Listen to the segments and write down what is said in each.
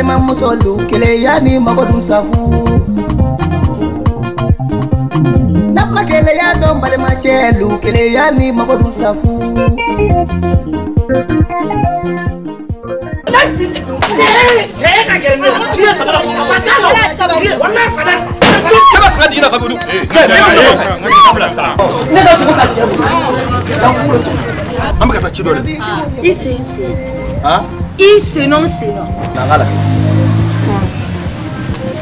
Balimamuso keleya ni mago dun safu. Nama keleya dɔn balimacɛ lu keleya ni mago dun safu. Ne ka sogo sa cɛ bolo. An bɛ ka taa ci dɔ de. I sen sen. I sen nɔ sen nɔ. Na n k'a lajɛ.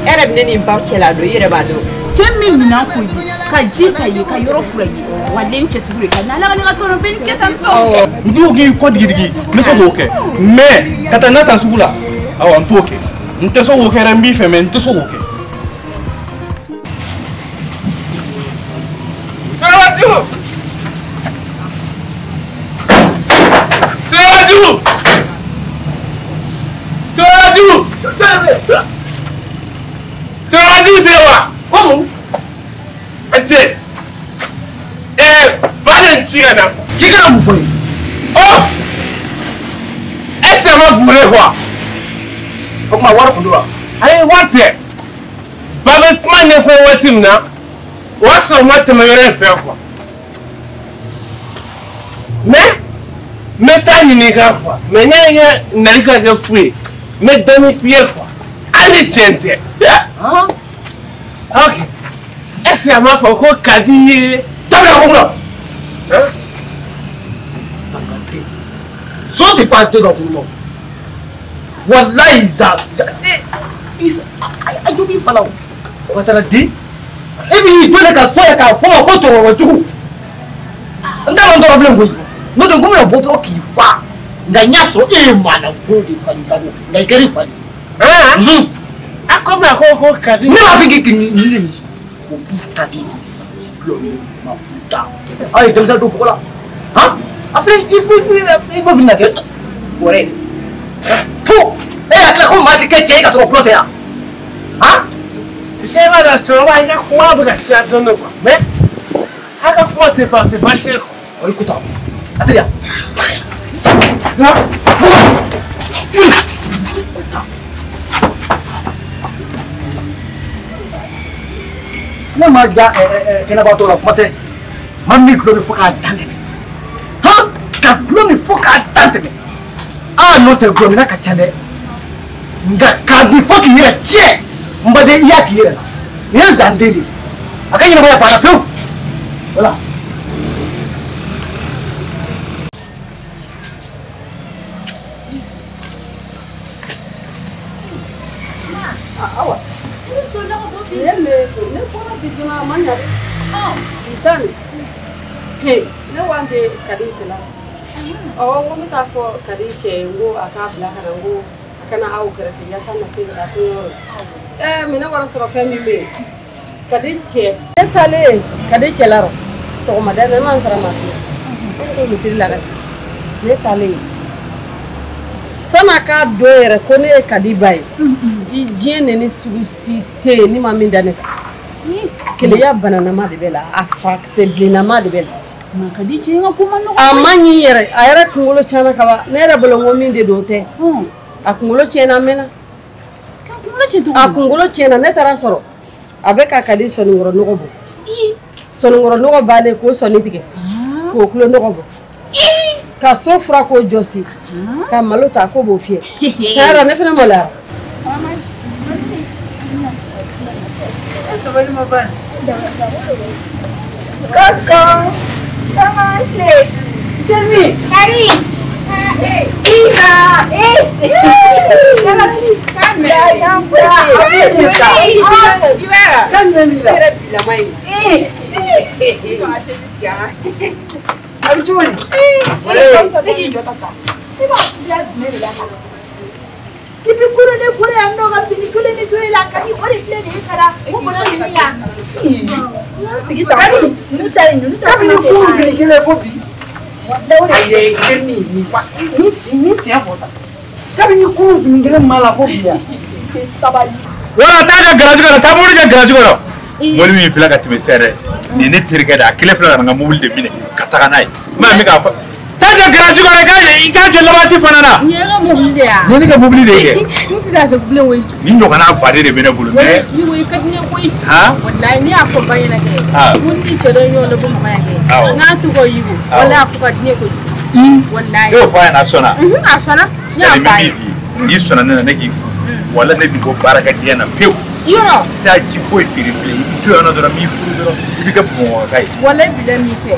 E yɛrɛ bɛ ne ni n ba cɛla don i yɛrɛ b'a dɔn. Cɛ min minɛn ko ye ka ji ta ye ka yɔrɔ fura ye wa den cɛsiri ka n'ala ka ne ka tɔnɔ bɛ nin kɛ tan tɔ. N t'o k'i kɔ digidigi n bɛ se k'o kɛ mais ka taa na san sugu la awɔ n t'o kɛ n tɛ se k'o kɛ dɛ n b'i fɛ mais n tɛ se k'o kɛ. Cɛkɔrɔba jugu! Cɛkɔrɔba jugu! Cɛkɔrɔba jugu tɛ wa? Ko mun? A cɛ ba de n ci ka na. K'i kana mun fɔ ye? Ɔf! Est-ce que a ma bourré quoi? O tuma wari kun don wa? Ayi wari tɛ. Ba bɛ kuma ɲɛfɔ waati min na o y'a sɔrɔ n ma tɛmɛ yɔrɔ in fɛ quoi. Mais n bɛ taa ɲininka quoi mais n y'a ye nali ka kɛ fu ye n bɛ dɔɔnin f'i ye quoi hali ni tiɲɛ tɛ. Ok est-ce que a m'a fɔ ko ka di ye. Dabila ko kunna. Dangaden. So tɛ pan den ka kun nɔ. Walayi za za a jo b'i fa la o. O taara den. E b'i jɔ ne ka so ye k'a fɔ ma ko cɛkɔrɔba jugu. N t'a dɔn n tɔɔrɔ bilen koyi. N'o tɛ n ko n bɛna bɔ dɔrɔn k'i fa. Nka n y'a sɔrɔ e ye maalankolo de fa ni sago nka i kɛra i fa de ye. A komi a ko ka di. Ne b'a fɔ k'i nin ko i ka di sisan gulɔ min ma ta. Aw ye denmisɛnnin don bɔgɔ la. Han a filɛ i b'o bɛna kɛ bɔrɛ ye. To e y'a tila ko maa tɛ kɛ cɛ ye ka sɔrɔ gulɔ tɛ yan. Han. Tu sais i b'a dɔn cɛkɔrɔba i ka kuma bɛ ka caya dɔɔnin quoi mais a ka kuma tɛ ban tɛ baasi ye quoi. Ɔ écoute a teliya. Ne ma ja kɛnɛbaatɔ la kuma tɛ maa min gulɔ min fo k'a dan tɛmɛ han ka gulɔ min fo k'a dan tɛmɛ aa n'o tɛ gulɔ minna ka ca dɛ nka k'a min fo k'i yɛrɛ tiɲɛ n baden i y'a k'i yɛrɛ la nin ye zanden de ye a ka ɲɛnamaya banna pewu voilà. Awa. Ne bɔra bi joona a ma ɲa dɛ. Bi ta nin. Ne wa de Kadi cɛ la. Awɔ n ko n bɛ taa fɔ Kadi cɛ ye n ko a k'a bila ka na n ko a kana aw kɛrɛfɛ yaasa na se ka taa kɔɲɔyɔrɔ la. Mais ne wara sɔrɔ fɛn min bɛ yen. Kadi cɛ. Ne taalen Kadi cɛ la rɔ sɔgɔmada in na ne ma n sara maa si la. Ne bɛ to misiri la dɛ. Ne taalen san'a k'a dɔn yɛrɛ ko ne ye Kadi ba ye. I diɲɛ neni sugu si tɛ yen ni ma min da ne kan. Keleya bananama de bɛ la a fakisɛ bilennama de bɛ la. Ma Kadi cɛ in ka ko man nɔgɔn. A ma ɲi yɛrɛ a yɛrɛ kunkolo tiɲɛna kaban ne yɛrɛ bolo n ko min de don o tɛ. A kunkolo tiɲɛna a mɛnna. Ka kunkolo tiɲɛ cogo di? A kunkolo tiɲɛna ne taara sɔrɔ a bɛ ka Kadi sɔnninkɔrɔ nɔgɔ bɔ. Sɔnninkɔrɔ nɔgɔ bannen k'o sɔnni tigɛ. K'o kulo nɔgɔ bɔ. Ka so fura k'o jɔsi. Ka malo ta k'o b'o fiyɛ. Tiɲɛ yɛrɛ la ne fana maloyara. Coco, comment c'est? Termi. Marie. Ina. A bɛ cogo di? K'i bɛ kolo ne bolo yan nɔ ka fini kelen de to e la Kadi o de filɛ nin ye ka na o kɔnɔ ninnu yan. Sigi ta. Kadi ninnu ta ye ninnu ta. Kabini kunun fini kelen fo bi. Ayi termi nin wa ni tiɲɛ fɔ tan. Kabini kunun fini kelen ma la fo bi yan. Sabali. Wala taa kɛ garage kɔnɔ taa mobili kɛ garage kɔnɔ. Mobili min filɛ ka tɛmɛ sisan yɛrɛ nin ye ne terikɛ de ye a kelen filɛ ka na n ka mobili de minɛ ka taga n'a ye. N bɛna min k'a fɔ Taa jɔ garage kɔnɔ i k'a jɔ labanti fana na. Nin ye e ka mobili de ye wa? Nin ye ne ka mobili de ye kɛ. N tɛ se a fɛ bilen koyi. Nin ɲɔgɔnna baden de bɛ ne bolo mais. I ka di ne ye koyi. Han? Walayi ne y'a fɔ ba ɲɛna kɛ. Ko ni cɛ dɔ ye ɲɔgɔn labɔ mɔgɔ yan kɛ. Awɔ. N'a tɔgɔ Yigo. Walayi a ko ka di ne ye kojugu. Walayi. Ne y'o fɔ a ɲɛna a sɔnna. A sɔnna. Ne y'a Sali fɔ a n bɛ ye. min f'i ye n'i sɔnna ne na ne k'i furu. Walayi ne b'i bɔ baarakɛdenya na pewu. Yɔrɔ. I t'a ji foyi feere bilen i bɛ to yan nɔ dɔrɔn n b'i furu dɔrɔn i bɛ kɛ Bamakɔka ye. Walayi bilayi min fɛ.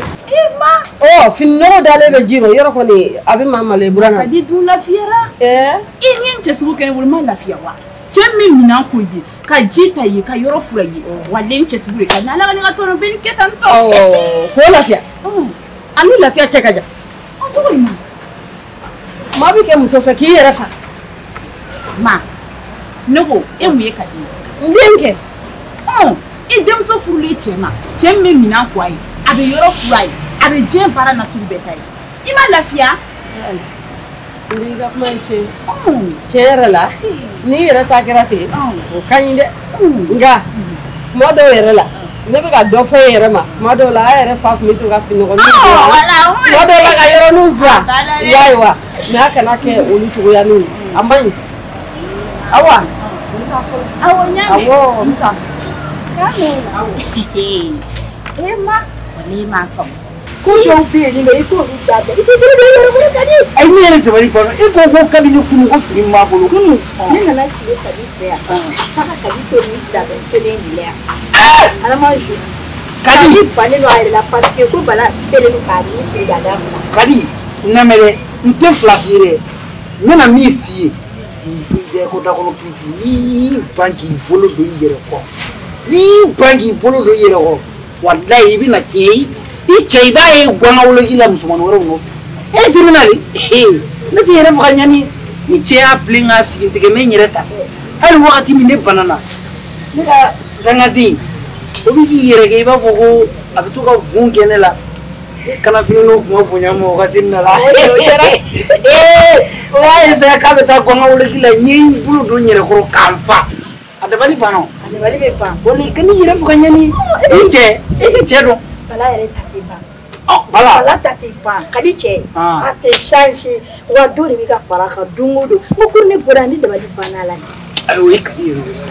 Ɔ fini nɔgɔ dalen bɛ ji rɔ yɔrɔ kɔni a bɛ maa malo i buran na. Ka di dun lafiyara. Ɛɛ. I ni n cɛ sugu kɛ ne bolo n ma lafiya wa? Cɛ min minɛn ko ye ka ji ta ye ka yɔrɔ fura ye walayi n cɛ sugu de ka di Ala ka ne ka tɔnɔ bɛ nin kɛ tan tɔ. Awɔ k'o lafiya. A ni lafiya cɛ ka jan. Ɔ cogo di ma? Maa bɛ kɛ muso fɛ k'i yɛrɛ fa. Ma ne ko e mun ye ka di ye? N den kɛ. Ɔn i denmuso furulen cɛ ma cɛ min bɛ minɛn ko a ye a bɛ yɔrɔ fura ye a bɛ diɲɛ baara nasugu bɛɛ ta ye i ma lafiya? N b'i ka kuma in tiɲɛ. Tiɲɛ yɛrɛ la n'i yɛrɛ ta kɛra ten o ka ɲi dɛ nka kuma dɔw yɛrɛ la ne bɛ ka dɔ fɔ e yɛrɛ ma kuma dɔw la a yɛrɛ fa tun bɛ to ka finɔgɔninw don kuma dɔw la ka yɔrɔninw furan i y'a ye wa mais a kana kɛ olu cogoyaninw ye a man ɲi awa n bɛ taa fɔlɔ. Awɔ n y'a mɛn. Awɔ n bɛ taa. K'a mɛn o la. E ma walayi e m'a faamu. Ko dɔw bɛ yen nɔ i k'olu dabila i t'i bolo don i yɛrɛ bolo ka di. Ayi ne yɛrɛ dabali banna e ko ko kabini kunun ko fini b'a bolo. Kunun ne nana tile Kadi fɛ yan a taga Kadi to nin labɛn kelen de la yan. Adama ju. Kadi bannen don a yɛrɛ la parce que ko Bala kɛlen don k'a ni siri k'a d'a kunna. Kadi n lamɛn dɛ n tɛ fila f'i ye dɛ n bɛna min f'i ye n b'i dɛ ko dakɔnɔ kirisi n'i y'i ban k'i bolo don i yɛrɛ kɔ n'i y'i ban k'i bolo don i yɛrɛ kɔ walayi i bɛna tiɲɛ i cɛ i b'a ye gɔngɔwoloki la musomanin wɛrɛw nɔfɛ e tɛ na de ne tɛ yɛrɛ faga ɲani ni cɛ y'a bilen k'a sigi tigɛ n bɛ n yɛrɛ ta hali wagati min ne banana ne ka dangaden o bɛ k'i yɛrɛ kɛ i b'a fɔ ko a bɛ to ka fun kɛ ne la ne kanafini n'o kuma bonya ma wagati min na la o b'a essayer k'a bɛ taa gɔngɔwoloki la n ye n bolo don n yɛrɛ kɔrɔ k'an fa a dabali banna o. A dabali bɛ ban. Wali kan'i yɛrɛ faga ɲani i cɛ e tɛ cɛ dɔn. Bala yɛrɛ ta tɛ ban. Bala. Bala ta tɛ ban. Ka di cɛ ye. A tɛ changer wa dɔ de bɛ ka fara a kan don o don. N ko ne bɔra yan ne dabali banna a la. Ayi o ye Kadi yɛrɛ ye sa.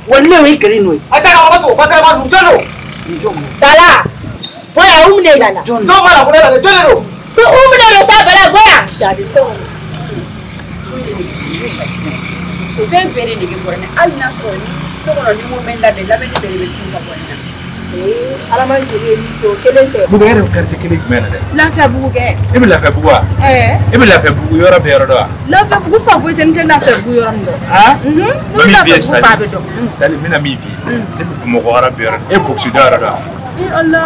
Walayi o ye Kadi nɔ ye. A taara aw ka sogo batarama ninnu jɔn don? Nin jɔn don? Bala bɔ yan Umu de yira n na. Jɔn don? Jɔn b'a la ko ne la dɛ jɔn de don? Ko Umu de don sa Bala bɔ yan. Jaabi so kɔnɔ. Fɛn bɛɛ de nege bɔra ne hali n'a sɔrɔ ni so kɔnɔ ni n ko n bɛ labɛn labɛnni bɛɛ de bɛ tunu ka bɔ ne na. Adama joli ye min fɔ o kelen tɛ. Bubu e yɛrɛ bɛ quartier kelen jumɛn na dɛ? Lafiyabugu kɛ. E bɛ Lafiyabugu wa? Ɛɛ. E bɛ Lafiyabugu yɔrɔ bɛɛ yɔrɔ dɔn wa? Lafiyabugu fa foyi tɛ n tɛ Lafiyabugu yɔrɔ min dɔn. Han? Ne bɛ Lafiyabugu fa bɛɛ dɔn. Sali n bɛna min f'i ye ne bɛ Bamakɔ yɔrɔ bɛɛ yɔrɔ dɔn e Bɔkisida yɔrɔ dɔn wa? Ee Ala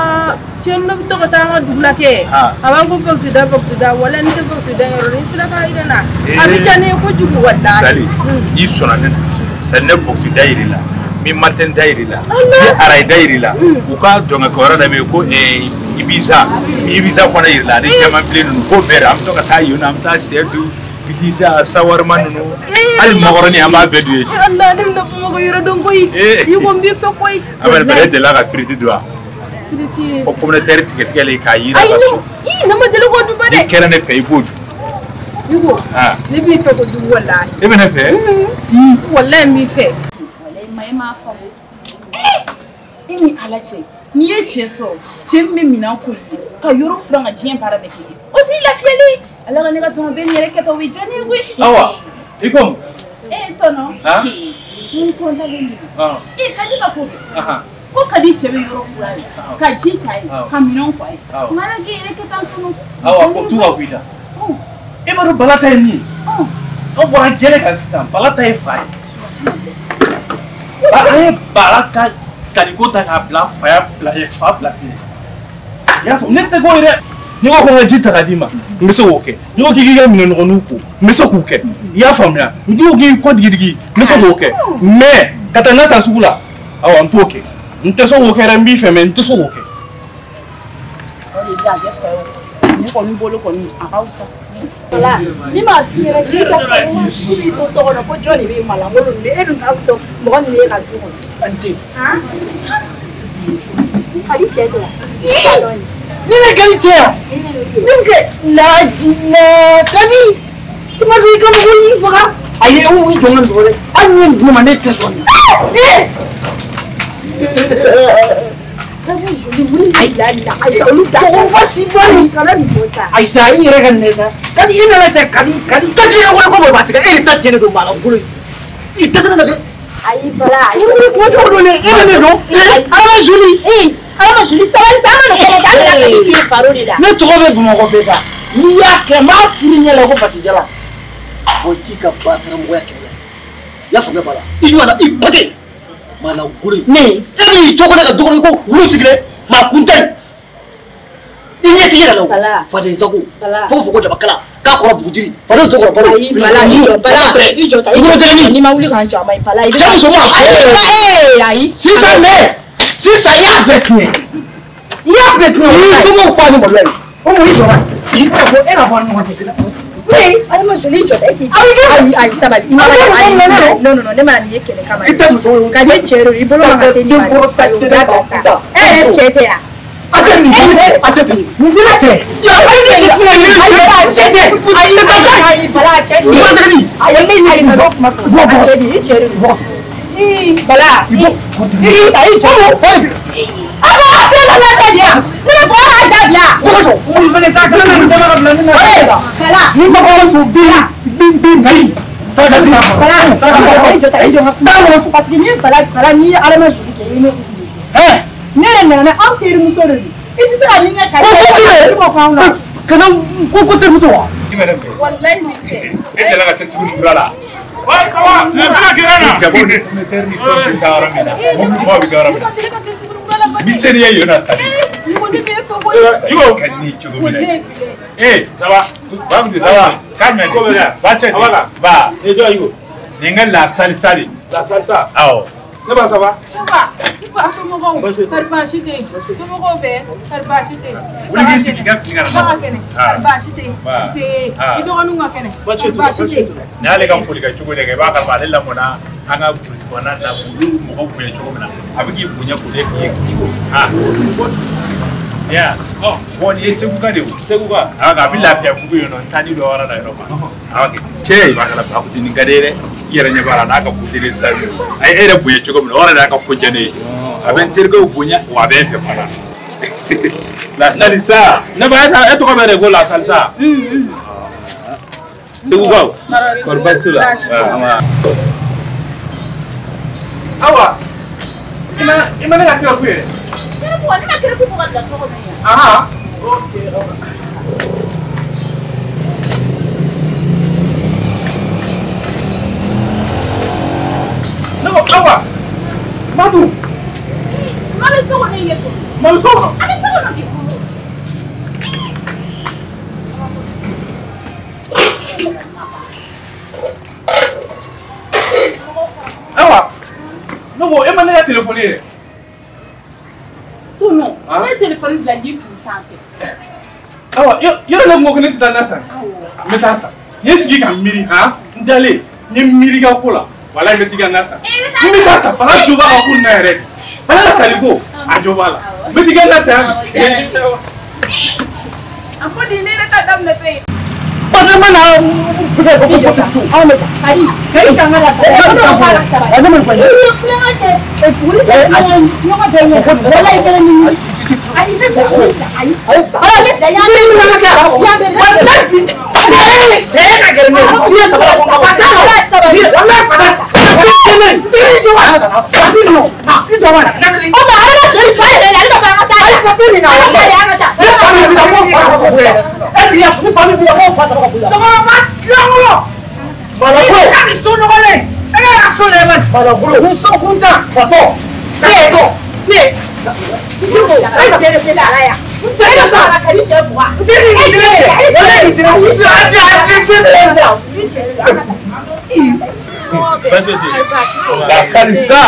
cɛ ne bɛ to ka taa an ka dugu la kɛ. A b'an ko Bɔkisida Bɔkisida walayi ne tɛ Bɔkisida yɔrɔ dɔn i sera k'a yira n na. A bɛ diya ne ye kojugu walayi. Sali n'i sɔnna ne na Sali ne Bɔkisida yir'i la. N bɛ Martin da yir'i la n bɛ Arayi da yir'i la u ka dɔnkɛyɔrɔ dɔ bɛ yen ko Ibiza n bɛ Ibiza fana yir'i la ani Jamabilen ninnu ko bɛɛ de an bɛ to ka taa yen nɔ an bɛ taa sɛ dun pizza sawarima ninnu hali makɔrɔni an b'a bɛɛ dun yen. Ala ne bɛna Bamakɔ yɔrɔ dɔn koyi i ko n b'i fɛ koyi. A bɛ bɛrɛ delila ka firiti dun wa? Firiti. Fɔ pomme de terre tigɛ tigɛlen k'a yira ka so. Ayi ne ma deli k'o dun ba dɛ. N'i kɛra ne fɛ i b'o dun. Yugo ne b'i fɛ kojugu walayi. E bɛ ne fɛ? Walayi n b'i fɛ. Ma e m'a faamu e ni Ala cɛ n'i ye cɛ sɔrɔ cɛ min bɛ minɛn ko ye ka yɔrɔ furan ka diɲɛ baara bɛɛ k'i ye o t'i lafiyalen Ala ka ne ka tɔnɔ bɛ n yɛrɛ kɛta o bɛ diya ne ye koyi. Awa i ko. E tɔnɔ. N kɔntalen don. E Kadi ka ko kɛ. Ko Kadi cɛ bɛ yɔrɔ furan ye ka ji ta ye ka minɛnw ko a ye. Nka Ala k'e yɛrɛ kɛ tan tɔnɔ. Awa o tu ka bɔ i la. E b'a dɔn Bala ta ye min ye. Aw bɔra gɛrɛ kan sisan Bala ta ye fa ye. An ye Bala ka kaliko ta k'a bila fa place la. I y'a faamu ne tɛ k'o ye dɛ. N'i ko ko n ka ji ta k'a d'i ma n bɛ se k'o kɛ. N'i ko k'i k'i ka minɛnɔgɔninw ko n bɛ se k'o kɛ. I y'a faamuya n'i ko k'i kɔ digidigi n bɛ se k'o kɛ mais ka taa n ka san sugu la awɔ n t'o kɛ. N tɛ se k'o kɛ dɛ n b'i fɛ mais n tɛ se k'o kɛ. O de bɛ a kɛ fa ye o. Ne kɔni bolo kɔni a ka fisa. Bala ni m'a f'i ɲɛna k'i ka k'u b'i to so kɔnɔ ko jɔn de bɛ malankolon ninnu e dun t'a sɔrɔ mɔgɔ min bɛ e ka du kɔnɔ. An ce. Kadi cɛ tɛ wa? Ni ne Kadi cɛ yan. Ne bɛ kɛ lajinɛ Kadi. I ma don i ka mɔgɔw y'i faga. Ayi o i jɔ n ka nin dɛ. Hali ni ye nin di ne ma ne tɛ sɔn nin. Cɛkɔrɔba si ba nin kana nin fɔ sa. Ayi sa i yɛrɛ ka nin sa. Kadi i nana cɛ Kadi Kadi. Ta cɛ ka wari ko b'a tigɛ e de ta tiɲɛnen don maa la bolo. I dɛsɛra na dɛ. Ayi Bala. Ni kuma cogo don dɛ e bɛ ne dɔn. Adama Joli. Adama Joli sabali sa an ka nin kɛlɛ kɛ an nana Kadi f'i ye baro de la. Ne tɔgɔ bɛ Bamakɔ bɛɛ da. N'i y'a kɛ n b'a fili ɲɛ la ko basijala. Bɔ t'i ka ba karamɔgɔya kɛlɛ la. I y'a faamuya Bala. I ɲɔgɔn na i bage. Maa la golo. Ne. E b'i jɔ ko ne ka du kɔnɔ i ko wulu sigilen maa kun tɛ yen. I ɲɛ t'i yɛrɛ la o. Faden sago. Fo fo ko dabakala k'a kɔrɔ bugujiri. Faden jɔkɔrɔ balo. Ayi Bala i jɔ Bala i jɔ ta i jɔ n'i ma wuli k'an jɔ a ma ɲi Bala i bɛ. Cɛ muso ma. Ayi ayi. Sisan ne sisan i y'a bɛɛ tiɲɛ. I y'a bɛɛ tiɲɛ. I y'i somɔgɔw fa ni maloya ye. O mun i jɔra. I ka bɔ e ka bɔ an ni ɲɔgɔn cɛ. Oui, Adama Joli jɔ e k'i. Ayi ayi sabali. I ma ayi non non non ne ma nin ye kɛlɛ kama. I tɛ muso ye. Ka ne cɛ don i bolo man ka se nin ma dɛ. Ayi o dabila sa. E yɛrɛ cɛ tɛ yan. A tɛ nin a tɛ nin. Nin tɛ cɛ. Ayi ne tɛ se ka nin ayi cɛ tɛ. Ayi ayi Bala cɛ di. Ayi ayi ayi bɔ kuma fɔ. Bɔ bɔ cɛ di i cɛ de don. Bɔ. Bala. I bɔ. I ayi jɔ bɔ. A b'a tɛ la la tɛ di yan. Ne bɛ fɔ a dabila. Bɔ mun fɛnɛ sa kana nin jama ka bila ne na. Bala. Ni ma bɔ so bin bin bin Kadi. Saraka di. Bala. Saraka i jɔ ta i jɔ ka kuma. Parce que ni Bala Bala n'i ye Adama Joli kɛ i ne. Ne yɛrɛ nana anw terimuso de don. I tɛ se ka min kɛ Kadi. Ko ko i b'o k'anw na. Kana ko ko terimuso wa. Walayi ni cɛ. E delila ka se sugu kura la. Ouais, comment? Ne bɛna gɛrɛ na. Jabo ni terre ni fɛnw bɛ taa yɔrɔ min na. Mɔgɔw bɛ taa yɔrɔ min na. Miseli ye yen nɔ sa. Ibo. Ka di ne ye cogo min na. Eh, ça va? Bamudu, ça va? Calme. Ko bɛ yan. Baasi tɛ. Ba. Ba. E jɔ Ibo. Nin ka la salsa de. La salsa. Awɔ. Ne ba ça va? Ça va. I fa somɔgɔw. Kari baasi tɛ yen. Somɔgɔw bɛɛ. Kari baasi tɛ yen. Wuli k'i sigi i ka fini kana Ba ka kɛnɛ. Kari baasi tɛ yen. Nse i dɔgɔninw ka kɛnɛ. Kari baasi tɛ yen. Nin y'ale ka foli kɛ cogo de kɛ i b'a kalama ale lamɔna an ka burusi kɔnɔna na olu mɔgɔw bonya cogo min na a bɛ k'i bonya k'o de k'i ye k'i ko aa ya bon nin ye Seguka de ye o Seguka. A bɛ lafiya bugu yen nɔ n taa ni dɔ wɛrɛ la yɔrɔ ma a kɛ cɛ i b'a kalama a ko nin ka di ye dɛ i yɛrɛ ɲɛ b'a la n'a ka buteli sa a ye e yɛrɛ bonya cogo min na o yɛrɛ de y'a ka ko diya ne ye a bɛ n terikɛw bonya wa a bɛ n fɛ fana la salsa. Ne ba e tɔgɔ bɛ de ko la salsa. Segukaw. Kɔri baasi t'u la. Awa. I ma ne ka kira ku ye. Kiribu ne ma kiribu bɔ ka bila so kɔnɔ yan. Ahan. Ok. Ne ko Awa. Madu. Ma bɛ so kɔnɔ yen to. Ma bɛ so kɔnɔ. A bɛ so kɔnɔ k'i kuru. Awa. Ne ko e ma ne ka telefɔni ye dɛ. Tonton, ne ye telefɔni bila ji kun sanfɛ. Awa yɔrɔ ne ko ko ne tɛ taa na san. N bɛ taa san. N ye sigi ka miiri han n dalen n ye miiri ka ko la walayi n bɛ t'i ka na san. N bɛ taa san Bala jo b'a ka ko nin na yɛrɛ. Bala ka taliko a jo b'a la. N bɛ t'i ka na san. A fɔ nin ne yɛrɛ ta daminɛ se yen. Parce que mana anw bɛ taa. Kadi Kadi kan ka la. Ne ma I ye kulonkɛ kɛ buguri kɛ ɲɔgɔn bɛɛ ɲɛ. Walayi fɛnɛ ni ayi ne bila ayi. Ala ne bila yan bɛɛ yan bɛɛ. Walayi cɛ ka gɛlɛn ne ye. I ye sabali fa t'a la. Walayi fa t'a la. I jɔ wa. Fa t'i nɔ. I jɔ wa. O ma ala joli fa yɛrɛ la ale b'a fɔ an ka taa. Ayi fa t'i nin na. Ala ka an ka taa. Ne fa min sisan ko fa ka bɔ yan sisan. Est ce que ni fa min b'i la ko fa saba ka bɔ i la. Cɛkɔrɔba lankolon. Malakolo. E ka nin so nɔgɔlen. E ka so lajɛ man. Malakolo. Nin so kuntan. Fatɔ. Ne. Ne. E cɛ de tɛ ala yan. N cɛ ka sa. Kadi cɛ buwa. N tɛ nin tɛ cɛ. Walayi nin tɛ cɛ. A tɛ a tɛ tɛ cɛ. La salsa.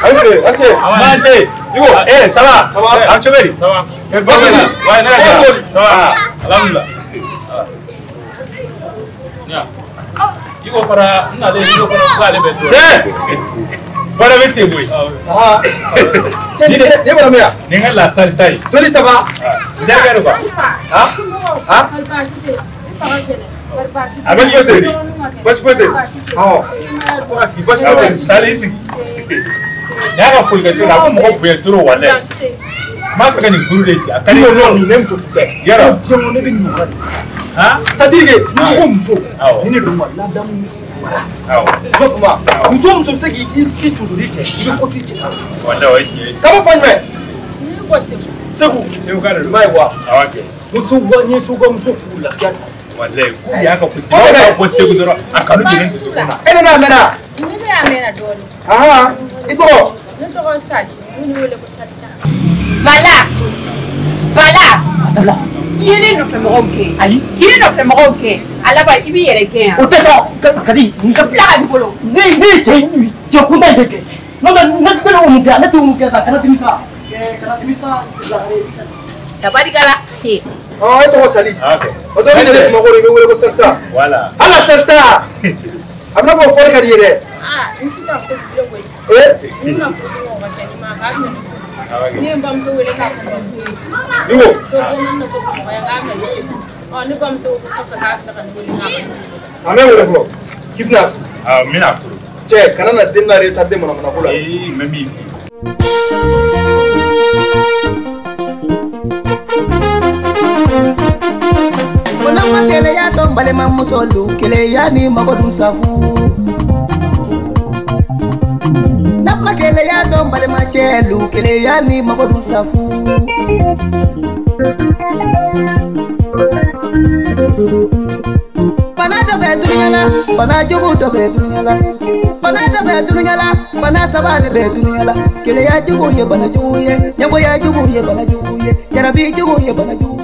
Ok, ok. Manje. Ibo, eh, ça va? Ça va. Am cogo di? Ça va. Baasi tɛ? Ouais, ne ka Ça va. Alhamdulillah. Ya. Iko fara n nalen Iko fara k'ale bɛ to. Cɛ. Baara bɛ ten koyi. Cɛ ne bɔra min yan. Nin ka la salsa ye. Soli ça va. N terikɛ don quoi. Han? Han? A bɛ foyi tɛ yen. Basi foyi tɛ yen. Awɔ. Ko ka sigi basi foyi tɛ yen. Sali i sigi. Nin y'a ka foli kɛ cogo la a ko mɔgɔ bonya trop walayi. N b'a fɛ ka nin furu de ci a ka di. Non non nin ne muso furu tɛ. Yarɔ. Diɲɛ kɔnɔ ne bɛ nin ɲɔgɔn de. Han? C'est à dire que ni ko muso. Awɔ. Ni ne don ma ladamu mara. Awɔ. I b'a fɔ ma muso o muso bɛ se k'i suturu i cɛ i bɛ ko k'i cɛ kan. Walayi o ye tiɲɛ ye. Ka bɔ fan jumɛn? Ne bɔ Segu. Segu. Segu ka de don. I m'a ye wa? Awɔ kɛ. Muso wa n ye Segu ka muso furu lafiya ta. Walayi k'u y'a ka ko jeli ka bɔ Segu dɔrɔn a kanu jeni dusukun na. E nana a mɛnna. Ne bɛ a mɛnna dɔɔnin. Ahan i tɔgɔ? Ne tɔgɔ Sadi. Ne bɛ wele ko Salisa. Bala. Bala. Dabila. I ye ne nɔfɛ mɔgɔw gɛn. Ayi. K'i ne nɔfɛ mɔgɔw gɛn. A laban i b'i yɛrɛ gɛn yan. O tɛ sa Kadi n ka bila ka n bolo. Ne ye cɛ kuntan in de kɛ. N'o tɛ ne de y'o mun kɛ ne t'o mun kɛ sa kana dimi sa. Kana dimi sa. Tabarikala. Cɛ. Ɔ e tɔgɔ Sali. Ok. O tɔ ne de Bamakɔ i bɛ wele ko Salsa. Voilà. Ala Salsa. A bɛna fɔ fɔli ka di ye dɛ. Aa n ti taa Segu bilen koyi. Ee. N bɛna furu ni mɔgɔ cɛ ni ma k'a bɛna ne furu. Ne ye n bamuso wele k'a fɔ n bamuso ye. Ni ko. Ko ko n nɔfɛ Bamakɔ yan k'a bɛna ne furu. Ɔ ne bamuso ko kɔfɛ k'a tila ka ne wele k'a bɛna ne furu. A mɛ wele fɔlɔ k'i bɛna furu. Awɔ n bɛna furu. Cɛ kana na den na retardé manamana ko la. Ee n bɛ min f'i ye. Ko keleya to balimamusolu keleya ni mago dun safu. Nafa keleya to balimacɛlu keleya ni mago dun safu. Bana dɔ bɛ dunuya la, bana jugu dɔ bɛ dunuya la. Bana dɔ bɛ dunuya la, bana saba de bɛ dunuya la. Keleya jugu ye bana jugu ye, ɲɛgoya jugu ye bana jugu ye, jarabi jugu ye bana jugu ye.